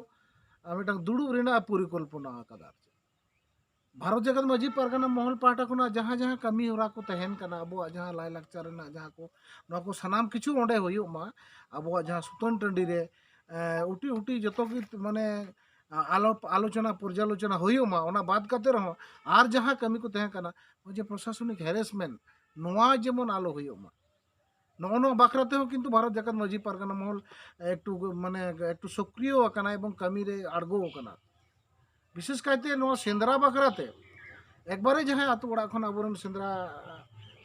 ᱮ, ᱢᱤᱫᱴᱟᱝ ᱫᱩᱲᱩᱵ ᱨᱮᱱᱟᱜ ᱯᱚᱨᱤᱠᱚᱞᱯᱚᱱᱟ ᱟᱠᱟᱫᱟ᱾ ᱟᱨ ᱪᱮᱫ, ᱵᱷᱟᱨᱚᱛ ᱡᱟᱠᱟᱛ ᱢᱟᱹᱡᱷᱤ ᱯᱟᱨᱜᱟᱱᱟ ᱢᱚᱦᱚᱞ ᱯᱟᱦᱴᱟ ᱠᱷᱚᱱᱟᱜ ᱡᱟᱦᱟᱸ ᱡᱟᱦᱟᱸ ᱠᱟᱹᱢᱤ ᱦᱚᱨᱟ ᱠᱚ ᱛᱟᱦᱮᱱ ᱠᱟᱱᱟ, ᱟᱵᱚᱣᱟᱜ ᱡᱟᱦᱟᱸ ᱞᱟᱭᱼᱞᱟᱠᱪᱟᱨ ᱨᱮᱱᱟᱜ ᱡᱟᱦᱟᱸ ᱠᱚ, ᱱᱚᱣᱟ ᱠᱚ ᱥᱟᱱᱟᱢ ᱠᱤᱪᱷᱩ ᱚᱸᱰᱮ ᱦᱩᱭᱩᱜ ᱢᱟ᱾ ᱟᱵᱚᱣᱟᱜ ᱡᱟᱦᱟᱸ ᱥᱩᱛᱟᱹᱱ ᱴᱟᱺᱰᱤ ᱨᱮ, ᱮ, ᱩᱴᱤ ᱩᱴᱤ ᱡᱚᱛᱚ ᱜᱮ, ᱢᱟᱱᱮ, ᱟ-, ᱟᱞᱳ-, ᱟᱞᱳᱪᱚᱱᱟ ᱯᱚᱨᱡᱟᱞᱳᱪᱚᱱᱟ ᱦᱩᱭᱩᱜ ᱢᱟ, ᱚᱱᱟ ᱵᱟᱫ ᱠᱟᱛᱮ ᱨᱮᱦᱚᱸ ᱟᱨ ᱡᱟᱦᱟᱸ ᱠᱟᱹᱢᱤ ᱠᱚ ᱛᱟᱦᱮᱸ ᱠᱟᱱᱟ, ᱱᱚᱜᱼᱚᱭ ᱡᱮ ᱯᱨᱚᱥᱟᱥᱚᱱᱤᱠ ᱦᱮᱨᱮᱥᱢᱮᱱᱴ, ᱱᱚᱣᱟ ᱡᱮᱢᱚᱱ ᱟᱞᱚ ᱦᱩᱭᱩᱜ ᱢᱟ, ᱱᱚᱜᱼᱚ ᱱᱚᱣᱟ ᱵᱟᱠᱷᱨᱟ ᱛᱮᱦᱚᱸ ᱠᱤᱱᱛᱩ ᱵᱷᱟᱨᱚᱛ ᱡᱟᱠᱟᱛ ᱢᱟᱹᱡᱷᱤ ᱯᱟᱨᱜᱟᱱᱟ ᱢᱚᱦᱚᱞ ᱮᱠᱴᱩ, ᱢᱟᱱᱮ, ᱮᱠᱴᱩ ᱥᱚᱠᱨᱤᱭᱚ ᱟᱠᱟᱱᱟ ᱮᱵᱚᱝ ᱠᱟᱹᱢᱤ ᱨᱮ ᱟᱬᱜᱚ ᱟᱠᱟᱱᱟ᱾ ᱵᱤᱥᱮᱥ ᱠᱟᱭᱛᱮ ᱱᱚᱣᱟ ᱥᱮᱸᱫᱽᱨᱟ ᱵᱟᱠᱷᱨᱟ ᱛᱮ ᱮᱠᱵᱟᱨᱮ ᱡᱟᱦᱟᱸᱭ ᱟᱛᱳ ᱚᱲᱟᱜ ᱠᱷᱚᱱ ᱟᱵᱚᱨᱮᱱ ᱥᱮᱸᱫᱽᱨᱟ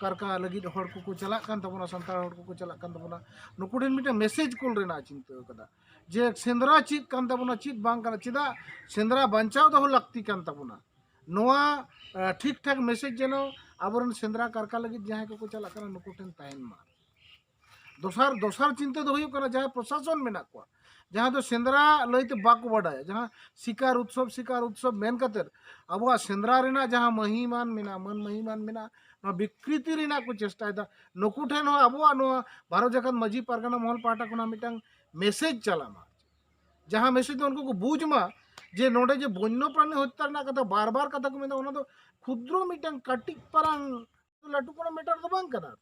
ᱠᱟᱨᱠᱟ ᱞᱟᱹᱜᱤᱫ ᱦᱚᱲ ᱠᱚᱠᱚ ᱪᱟᱞᱟᱜ ᱠᱟᱱ ᱛᱟᱵᱚᱱᱟ, ᱥᱟᱱᱛᱟᱲ ᱦᱚᱲ ᱠᱚᱠᱚ ᱪᱟᱞᱟᱜ ᱠᱟᱱ ᱛᱟᱵᱚᱱᱟ, ᱱᱩᱠᱩ ᱴᱷᱮᱱ ᱢᱤᱫᱴᱟᱝ ᱢᱮᱥᱮᱡᱽ ᱠᱩᱞ ᱨᱮᱱᱟᱜ ᱪᱤᱱᱛᱟᱹ ᱟᱠᱟᱫᱟ ᱡᱮ ᱥᱮᱸᱫᱽᱨᱟ ᱪᱮᱫ ᱠᱟᱱ ᱛᱟᱵᱚᱱᱟ, ᱪᱮᱫ ᱵᱟᱝ ᱠᱟᱱᱟ, ᱪᱮᱫᱟᱜ ᱥᱮᱸᱫᱽᱨᱟ ᱵᱟᱧᱪᱟᱣ ᱫᱚᱦᱚ ᱞᱟᱹᱠᱛᱤ ᱠᱟᱱ ᱛᱟᱵᱚᱱᱟ᱾ ᱱᱚᱣᱟ, ᱮ, ᱴᱷᱤᱠ ᱴᱷᱟᱠ ᱢᱮᱥᱮᱡᱽ ᱡᱮᱱᱚ ᱟᱵᱚᱨᱮᱱ ᱥᱮᱸᱫᱽᱨᱟ ᱠᱟᱨᱠᱟ ᱞᱟᱹᱜᱤᱫ ᱡᱟᱦᱟᱸᱭ ᱠᱚᱠᱚ ᱪᱟᱞᱟᱜ ᱠᱟᱱᱟ, ᱱᱩᱠᱩ ᱴᱷᱮᱱ ᱛᱟᱦᱮᱱ ᱢᱟ᱾ ᱫᱚᱥᱟᱨ, ᱫᱚᱥᱟᱨ ᱪᱤᱱᱛᱟᱹ ᱫᱚ ᱦᱩᱭᱩᱜ ᱠᱟᱱᱟ, ᱡᱟᱦᱟᱸᱭ ᱯᱨᱚᱥᱟᱥᱚᱱ ᱢᱮᱱᱟᱜ ᱠᱚᱣᱟ, ᱡᱟᱦᱟᱸ ᱫᱚ ᱥᱮᱸᱫᱽᱨᱟ ᱞᱟᱹᱭᱛᱮ ᱵᱟᱠᱚ ᱵᱟᱰᱟᱭᱟ, ᱡᱟᱦᱟᱸ ᱥᱤᱠᱟᱨ ᱩᱛᱥᱚᱵ, ᱥᱤᱠᱟᱨ ᱩᱛᱥᱚᱵ ᱢᱮᱱ ᱠᱟᱛᱮᱫ ᱟᱵᱚᱣᱟᱜ ᱥᱮᱸᱫᱽᱨᱟ ᱨᱮᱱᱟᱜ ᱡᱟᱦᱟᱸ ᱢᱟᱹᱦᱤᱢᱟᱱ ᱢᱮᱱᱟᱜᱼᱟ, ᱢᱟᱹᱱ ᱢᱟᱹᱦᱤᱢᱟᱱ ᱢᱮᱱᱟᱜᱼᱟ, ᱱᱚᱣᱟ ᱵᱤᱠᱨᱤᱛᱤ ᱨᱮᱱᱟᱜ ᱠᱚ ᱪᱮᱥᱴᱟᱭᱮᱫᱟ᱾ ᱱᱩᱠᱩ ᱴᱷᱮᱱ ᱦᱚᱸ ᱟᱵᱚᱣᱟᱜ ᱱᱚᱣᱟ ᱵᱷᱟᱨᱚᱛ ᱡᱟᱠᱟᱛ ᱢᱟᱹᱡᱷᱤ ᱯᱟᱨᱜᱟᱱᱟ ᱢᱚᱦᱚᱞ ᱯᱟᱦᱴᱟ ᱠᱷᱚᱱᱟᱜ ᱢᱤᱫᱴᱟᱝ ᱢᱮᱥᱮᱡᱽ ᱪᱟᱞᱟᱜ ᱢᱟ, ᱡᱟᱦᱟᱸ ᱢᱮᱥᱮᱡᱽ ᱫᱚ ᱩᱱᱠᱩ ᱠᱚ ᱵᱩᱡᱽ ᱢᱟ ᱡᱮ ᱱᱚᱰᱮ ᱡᱮ ᱵᱚᱱᱱᱚ ᱯᱨᱟᱱᱤ ᱦᱚᱛᱛᱟ ᱨᱮᱱᱟᱜ ᱠᱟᱛᱷᱟ ᱵᱟᱨ ᱵᱟᱨ ᱠᱟᱛᱷᱟ ᱠᱚ ᱢᱮᱱᱫᱟ, ᱚᱱᱟ ᱫᱚ ᱠᱷᱩᱫᱨᱚ ᱢᱤᱫᱴᱟᱝ ᱠᱟᱹᱴᱤᱡ ᱯᱟᱨᱟᱝ ᱞᱟᱹᱴᱩ ᱠᱳᱱᱳ ᱢᱮᱴᱟᱨ ᱫᱚ ᱵᱟᱝ ᱠᱟᱱᱟ᱾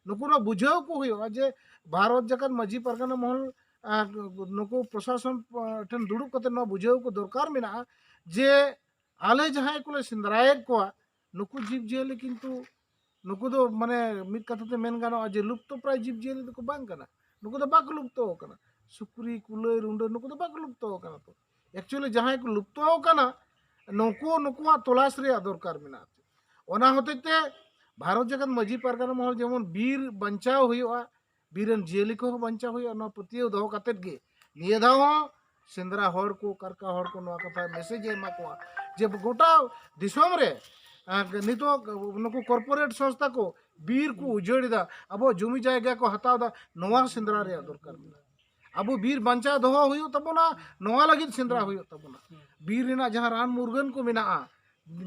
ᱱᱩᱠᱩ ᱱᱚᱣᱟ ᱵᱩᱡᱷᱟᱹᱣ ᱠᱚ ᱦᱩᱭᱩᱜᱼᱟ ᱡᱮ ᱵᱷᱟᱨᱚᱛ ᱡᱟᱠᱟᱛ ᱢᱟᱹᱡᱷᱤ ᱯᱟᱨᱜᱟᱱᱟ ᱢᱚᱦᱚᱞ, ᱟᱨ ᱱᱩᱠᱩ ᱯᱨᱚᱥᱟᱥᱚᱱ ᱴᱷᱮᱱ ᱫᱩᱲᱩᱵ ᱠᱟᱛᱮ ᱱᱚᱣᱟ ᱵᱩᱡᱷᱟᱹᱣ ᱠᱚ ᱫᱚᱨᱠᱟᱨ ᱢᱮᱱᱟᱜᱼᱟ ᱡᱮ ᱟᱞᱮ ᱡᱟᱦᱟᱸᱭ ᱠᱚᱞᱮ ᱥᱮᱸᱫᱽᱨᱟᱭᱮᱫ ᱠᱚᱣᱟ, ᱱᱩᱠᱩ ᱡᱤᱵᱽᱼᱡᱤᱭᱟᱹᱞᱤ ᱠᱤᱱᱛᱩ, ᱱᱩᱠᱩ ᱫᱚ, ᱢᱟᱱᱮ, ᱢᱤᱫ ᱠᱟᱛᱷᱟ ᱛᱮ ᱢᱮᱱ ᱜᱟᱱᱚᱜᱼᱟ ᱡᱮ ᱞᱩᱯᱛᱚ ᱯᱨᱟᱭ ᱡᱤᱵᱽᱼᱡᱤᱭᱟᱹᱞᱤ ᱫᱚᱠᱚ ᱵᱟᱝ ᱠᱟᱱᱟ᱾ ᱱᱩᱠᱩ ᱫᱚ ᱵᱟᱠᱚ ᱞᱩᱯᱛᱚ ᱟᱠᱟᱱᱟ᱾ ᱥᱩᱠᱨᱤ, ᱠᱩᱞᱟᱹᱭ, ᱨᱩᱸᱰᱟᱹ, ᱱᱩᱠᱩ ᱫᱚ ᱵᱟᱠᱚ ᱞᱩᱯᱛᱚ ᱟᱠᱟᱱᱟ ᱛᱚ᱾ ᱮᱠᱪᱩᱭᱮᱞᱤ ᱡᱟᱦᱟᱸᱭ ᱠᱚ ᱞᱩᱯᱛᱚ ᱟᱠᱟᱱᱟ, ᱱᱩᱠᱩ, ᱱᱩᱠᱩᱣᱟᱜ ᱛᱚᱞᱟᱥ ᱨᱮᱭᱟᱜ ᱫᱚᱨᱠᱟᱨ ᱢᱮᱱᱟᱜᱼᱟ᱾ ᱚᱱᱟ ᱦᱚᱛᱮᱡ ᱛᱮ ᱵᱷᱟᱨᱚᱛ ᱡᱟᱠᱟᱛ ᱢᱟᱹᱡᱷᱤ ᱯᱟᱨᱜᱟᱱᱟ ᱢᱚᱦᱚᱞ ᱡᱮᱢᱚᱱ ᱵᱤᱨ ᱵᱟᱧᱪᱟᱣ ᱦᱩᱭᱩᱜᱼᱟ, ᱵᱤᱨ ᱨᱮᱱ ᱡᱤᱭᱟᱹᱞᱤ ᱠᱚᱦᱚᱸ ᱵᱟᱧᱪᱟᱣ ᱦᱩᱭᱩᱜᱼᱟ, ᱱᱚᱣᱟ ᱯᱟᱹᱛᱭᱟᱹᱣ ᱫᱚᱦᱚ ᱠᱟᱛᱮᱫ ᱜᱮ ᱱᱤᱭᱟᱹ ᱫᱷᱟᱣ ᱦᱚᱸ ᱥᱮᱸᱫᱽᱨᱟ ᱦᱚᱲ ᱠᱚ, ᱠᱟᱨᱠᱟ ᱦᱚᱲ ᱠᱚ ᱱᱚᱣᱟ ᱠᱟᱛᱷᱟ ᱢᱮᱥᱮᱡᱽ ᱮ ᱮᱢᱟ ᱠᱚᱣᱟ ᱡᱮ ᱜᱚᱴᱟ ᱫᱤᱥᱚᱢ ᱨᱮ, ᱟᱨ ᱱᱤᱛᱚᱜ ᱱᱩᱠᱩ ᱠᱚᱨᱯᱳᱨᱮᱴ ᱥᱚᱝᱥᱛᱷᱟ ᱠᱚ ᱵᱤᱨ ᱠᱚ ᱩᱡᱟᱹᱲ ᱮᱫᱟ, ᱟᱵᱚᱣᱟᱜ ᱡᱚᱢᱤ ᱡᱟᱭᱜᱟ ᱠᱚ ᱦᱟᱛᱟᱣ ᱮᱫᱟ, ᱱᱚᱣᱟ ᱥᱮᱸᱫᱽᱨᱟ ᱨᱮᱭᱟᱜ ᱫᱚᱨᱠᱟᱨ ᱢᱮᱱᱟᱜᱼᱟ᱾ ᱟᱵᱚ ᱵᱤᱨ ᱵᱟᱧᱪᱟᱣ ᱫᱚᱦᱚ ᱦᱩᱭᱩᱜ ᱛᱟᱵᱚᱱᱟ, ᱱᱚᱣᱟ ᱞᱟᱹᱜᱤᱫ ᱥᱮᱸᱫᱽᱨᱟ ᱦᱩᱭᱩᱜ ᱛᱟᱵᱚᱱᱟ᱾ ᱵᱤᱨ ᱨᱮᱱᱟᱜ ᱡᱟᱦᱟᱸ ᱨᱟᱱ ᱢᱩᱨᱜᱟᱹᱱ ᱠᱚ ᱢᱮᱱᱟᱜᱼᱟ,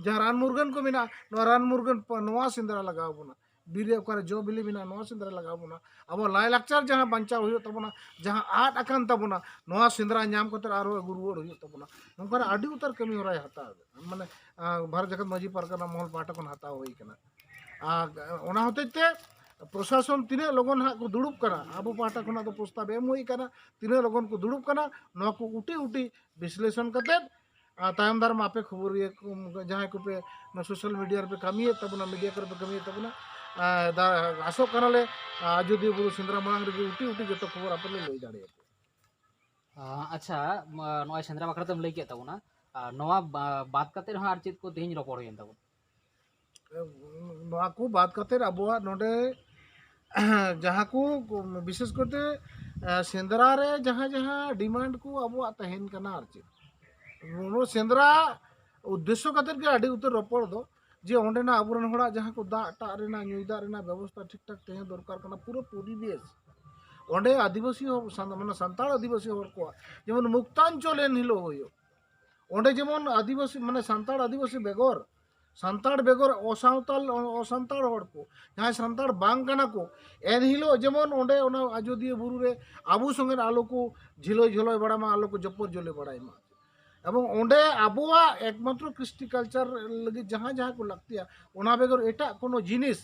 ᱡᱟᱦᱟᱸ ᱨᱟᱱ ᱢᱩᱨᱜᱟᱹᱱ ᱠᱚ ᱢᱮᱱᱟᱜᱼᱟ, ᱱᱚᱣᱟ ᱨᱟᱱ ᱢᱩᱨᱜᱟᱹᱱ ᱯ-, ᱱᱚᱣᱟ ᱥᱮᱸᱫᱽᱨᱟ ᱞᱟᱜᱟᱣ ᱵᱚᱱᱟ᱾ ᱵᱤᱨ ᱨᱮ ᱚᱠᱟᱨᱮ ᱡᱚ ᱵᱤᱞᱤ ᱢᱮᱱᱟᱜᱼᱟ, ᱱᱚᱣᱟ ᱥᱮᱸᱫᱽᱨᱟ ᱞᱟᱜᱟᱣ ᱵᱚᱱᱟ᱾ ᱟᱵᱚ ᱞᱟᱭᱼᱞᱟᱠᱪᱟᱨ ᱡᱟᱦᱟᱸ ᱵᱟᱧᱪᱟᱣ ᱦᱩᱭᱩᱜ ᱛᱟᱵᱚᱱᱟ, ᱡᱟᱦᱟᱸ ᱟᱫ ᱟᱠᱟᱱ ᱛᱟᱵᱚᱱᱟ, ᱱᱚᱣᱟ ᱥᱮᱸᱫᱽᱨᱟ ᱧᱟᱢ ᱠᱟᱛᱮ ᱟᱨᱦᱚᱸ ᱟᱹᱜᱩ ᱨᱩᱣᱟᱹᱲ ᱦᱩᱭᱩᱜ ᱛᱟᱵᱚᱱᱟ᱾ ᱱᱚᱝᱠᱟᱱᱟᱜ ᱟᱹᱰᱤ ᱩᱛᱟᱹᱨ ᱠᱟᱹᱢᱤ ᱦᱚᱨᱟᱭ ᱦᱟᱛᱟᱣ ᱮᱫᱟ, ᱢᱟᱱᱮ, ᱟᱸ, ᱵᱷᱟᱨᱚᱛ ᱡᱟᱠᱟᱛ ᱢᱟᱹᱡᱷᱤ ᱯᱟᱨᱜᱟᱱᱟ ᱢᱚᱦᱚᱞ ᱯᱟᱦᱴᱟ ᱠᱷᱚᱱ ᱦᱟᱛᱟᱣ ᱦᱩᱭ ᱠᱟᱱᱟ᱾ ᱟᱨ ᱚᱱᱟ ᱦᱚᱛᱮᱡ ᱛᱮ ᱯᱨᱚᱥᱟᱥᱚᱱ ᱛᱤᱱᱟᱹᱜ ᱞᱚᱜᱚᱱ ᱦᱟᱸᱜ ᱠᱚ ᱫᱩᱲᱩᱵ ᱠᱟᱱᱟ, ᱟᱵᱚ ᱯᱟᱦᱴᱟ ᱠᱷᱚᱱᱟᱜ ᱫᱚ ᱯᱨᱚᱥᱛᱟᱵ ᱮᱢ ᱦᱩᱭ ᱠᱟᱱᱟ, ᱛᱤᱱᱟᱹᱜ ᱞᱚᱜᱚᱱ ᱠᱚ ᱫᱩᱲᱩᱵ ᱠᱟᱱᱟ, ᱱᱚᱣᱟ ᱠᱚ ᱩᱴᱤ ᱩᱴᱤ ᱵᱤᱥᱞᱮᱥᱚᱱ ᱠᱟᱛᱮᱫ, ᱟᱨ ᱛᱟᱭᱚᱢ ᱫᱟᱨᱟᱢ ᱟᱯᱮ ᱠᱷᱚᱵᱚᱨᱤᱭᱟᱹ ᱠᱚ, ᱡᱟᱦᱟᱸᱭ ᱠᱚᱯᱮ ᱱᱚᱣᱟ ᱥᱳᱥᱟᱞ ᱢᱤᱰᱤᱭᱟ ᱨᱮᱯᱮ ᱠᱟᱹᱢᱤᱭᱮᱫ ᱛᱟᱵᱚᱱᱟ, ᱢᱤᱰᱤᱭᱟ ᱠᱚᱨᱮ ᱯᱮ ᱠᱟᱹᱢᱤᱭᱮᱫ ᱛᱟᱵᱚᱱᱟ, ᱟᱨ ᱫᱟ-, ᱟᱥᱚᱜ ᱠᱟᱱᱟᱞᱮ, ᱟᱨ ᱟᱡᱚᱫᱤᱭᱟᱹ ᱵᱩᱨᱩ ᱥᱮᱸᱫᱽᱨᱟ ᱢᱟᱲᱟᱝ ᱨᱮᱜᱮ ᱩᱴᱤ ᱩᱴᱤ ᱡᱚᱛᱚ ᱠᱷᱚᱵᱚᱨ ᱟᱯᱮ ᱞᱮ ᱞᱟᱹᱭ ᱫᱟᱲᱮᱭᱟᱯᱮᱭᱟ᱾ ᱟᱸ, ᱟᱪᱪᱷᱟ, ᱢᱟ, ᱱᱚᱜᱼᱚᱭ ᱥᱮᱸᱫᱽᱨᱟ ᱵᱟᱠᱷᱨᱟ ᱛᱮᱢ ᱞᱟᱹᱭ ᱠᱮᱫ ᱛᱟᱵᱚᱱᱟ, ᱟᱨ ᱱᱚᱣᱟ ᱵᱟ-, ᱵᱟᱫ ᱠᱟᱛᱮ ᱨᱮᱦᱚᱸ ᱟᱨ ᱪᱮᱫ ᱠᱚ ᱛᱮᱦᱮᱧ ᱨᱚᱯᱚᱲ ᱦᱩᱭᱮᱱ ᱛᱟᱵᱚᱱᱟ? ᱱᱚᱣᱟ ᱠᱚ ᱵᱟᱫ ᱠᱟᱛᱮ ᱟᱵᱚᱣᱟᱜ ᱱᱚᱰᱮ ᱡᱟᱦᱟᱸ ᱠᱚ ᱵᱤᱥᱮᱥ ᱠᱟᱛᱮ, ᱮ, ᱥᱮᱸᱫᱽᱨᱟ ᱨᱮ ᱡᱟᱦᱟᱸ ᱡᱟᱦᱟᱸ ᱰᱤᱢᱟᱱᱰ ᱠᱚ ᱟᱵᱚᱣᱟᱜ ᱛᱟᱦᱮᱱ ᱠᱟᱱᱟ ᱟᱨ ᱪᱮᱫ, ᱱᱚᱣᱟ ᱥᱮᱸᱫᱽᱨᱟ ᱩᱫᱽᱫᱮᱥᱥᱚ ᱠᱟᱛᱮ ᱜᱮ ᱟᱹᱰᱤ ᱩᱛᱟᱹᱨ ᱨᱚᱯᱚᱲ ᱫᱚ, ᱡᱮ ᱚᱸᱰᱮᱱᱟᱜ ᱟᱵᱚᱨᱮᱱ ᱦᱚᱲᱟᱜ ᱡᱟᱦᱟᱸ ᱠᱚ ᱫᱟᱜ ᱴᱟᱜ ᱨᱮᱱᱟᱜ, ᱧᱩᱭ ᱫᱟᱜ ᱨᱮᱱᱟᱜ ᱵᱮᱵᱚᱥᱛᱷᱟ ᱴᱷᱤᱠ ᱴᱷᱟᱠ ᱛᱟᱦᱮᱸ ᱫᱚᱨᱠᱟᱨ ᱠᱟᱱᱟ, ᱯᱩᱨᱟᱹ ᱯᱚᱨᱤᱵᱮᱥ ᱚᱸᱰᱮ ᱟᱹᱫᱤᱵᱟᱹᱥᱤ ᱦᱚᱲ, ᱥᱟᱱ-, ᱢᱟᱱᱮ ᱥᱟᱱᱛᱟᱲ ᱟᱹᱫᱤᱵᱟᱹᱥᱤ ᱦᱚᱲ ᱠᱚᱣᱟᱜ, ᱡᱮᱢᱚᱱ ᱢᱩᱠᱛᱟᱧᱪᱚᱞ ᱮᱱ ᱦᱤᱞᱳᱜ ᱦᱩᱭᱩᱜ, ᱚᱸᱰᱮ ᱡᱮᱢᱚᱱ ᱟᱹᱫᱤᱵᱟᱹᱥᱤ, ᱢᱟᱱᱮ ᱥᱟᱱᱛᱟᱲ ᱟᱹᱫᱤᱵᱟᱹᱥᱤ ᱵᱮᱜᱚᱨ, ᱥᱟᱱᱛᱟᱲ ᱵᱮᱜᱚᱨ ᱚᱥᱟᱶᱛᱟᱞ, ᱚ-, ᱚᱥᱟᱱᱛᱟᱲ ᱦᱚᱲ ᱠᱚ, ᱡᱟᱦᱟᱸᱭ ᱥᱟᱱᱛᱟᱲ ᱵᱟᱝ ᱠᱟᱱᱟ ᱠᱚ, ᱮᱱᱦᱤᱞᱳᱜ ᱡᱮᱢᱚᱱ ᱚᱸᱰᱮ ᱚᱱᱟ ᱟᱡᱚᱫᱤᱭᱟᱹ ᱵᱩᱨᱩ ᱨᱮ ᱟᱵᱚ ᱥᱚᱸᱜᱮ ᱟᱞᱚ ᱠᱚ ᱡᱷᱤᱞᱚᱭ ᱡᱷᱚᱞᱚᱭ ᱵᱟᱲᱟᱭ ᱢᱟ, ᱟᱞᱚ ᱠᱚ ᱡᱚᱯᱚᱨ ᱡᱚᱞᱮ ᱵᱟᱲᱟᱭ ᱢᱟ᱾ ᱮᱵᱚᱝ ᱚᱸᱰᱮ ᱟᱵᱚᱣᱟᱜ ᱮᱠᱢᱟᱛᱨᱚ ᱠᱨᱤᱥᱴᱤ ᱠᱟᱞᱪᱟᱨ ᱞᱟᱹᱜᱤᱫ ᱡᱟᱦᱟᱸ ᱡᱟᱦᱟᱸ ᱠᱚ ᱞᱟᱹᱠᱛᱤᱭᱟ, ᱚᱱᱟ ᱵᱮᱜᱚᱨ ᱮᱴᱟᱜ ᱠᱳᱱᱳ ᱡᱤᱱᱤᱥ,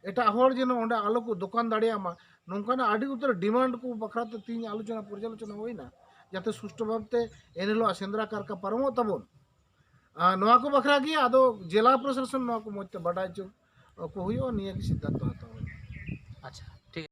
ᱮᱴᱟᱜ ᱦᱚᱲ ᱡᱮᱱᱚ ᱚᱸᱰᱮ ᱟᱞᱚ ᱠᱚ ᱫᱚᱠᱟᱱ ᱫᱟᱲᱮᱭᱟᱜ ᱢᱟ, ᱱᱚᱝᱠᱟᱱᱟᱜ ᱟᱹᱰᱤ ᱩᱛᱟᱹᱨ ᱰᱤᱢᱟᱱᱰ ᱠᱚ ᱵᱟᱠᱷᱨᱟ ᱛᱮ ᱛᱮᱦᱮᱧ ᱟᱞᱳᱪᱚᱱᱟ ᱯᱚᱨᱡᱟᱞᱳᱪᱚᱱᱟ ᱦᱩᱭᱱᱟ, ᱡᱟᱛᱮ ᱥᱩᱥᱴᱷᱩ ᱵᱷᱟᱵᱛᱮ ᱮᱱᱦᱤᱞᱳᱜ ᱥᱮᱸᱫᱽᱨᱟ ᱠᱟᱨᱠᱟ ᱯᱟᱨᱚᱢᱚᱜ ᱛᱟᱵᱚᱱ᱾ ᱟᱨ ᱱᱚᱣᱟ ᱠᱚ ᱵᱟᱠᱷᱨᱟ ᱜᱮ ᱟᱫᱚ ᱡᱮᱞᱟ ᱯᱨᱚᱥᱟᱥᱚᱱ ᱱᱚᱣᱟ ᱠᱚ ᱢᱚᱡᱽ ᱛᱮ ᱵᱟᱰᱟᱭ ᱦᱚᱪᱚ ᱠᱚ ᱦᱩᱭᱩᱜᱼᱟ, ᱱᱤᱭᱟᱹ ᱜᱮ ᱥᱤᱫᱽᱫᱷᱟᱱᱛᱚ ᱦᱟᱛᱟᱣ ᱦᱩᱭᱩᱜᱼᱟ᱾ ᱟᱪᱪᱷᱟ,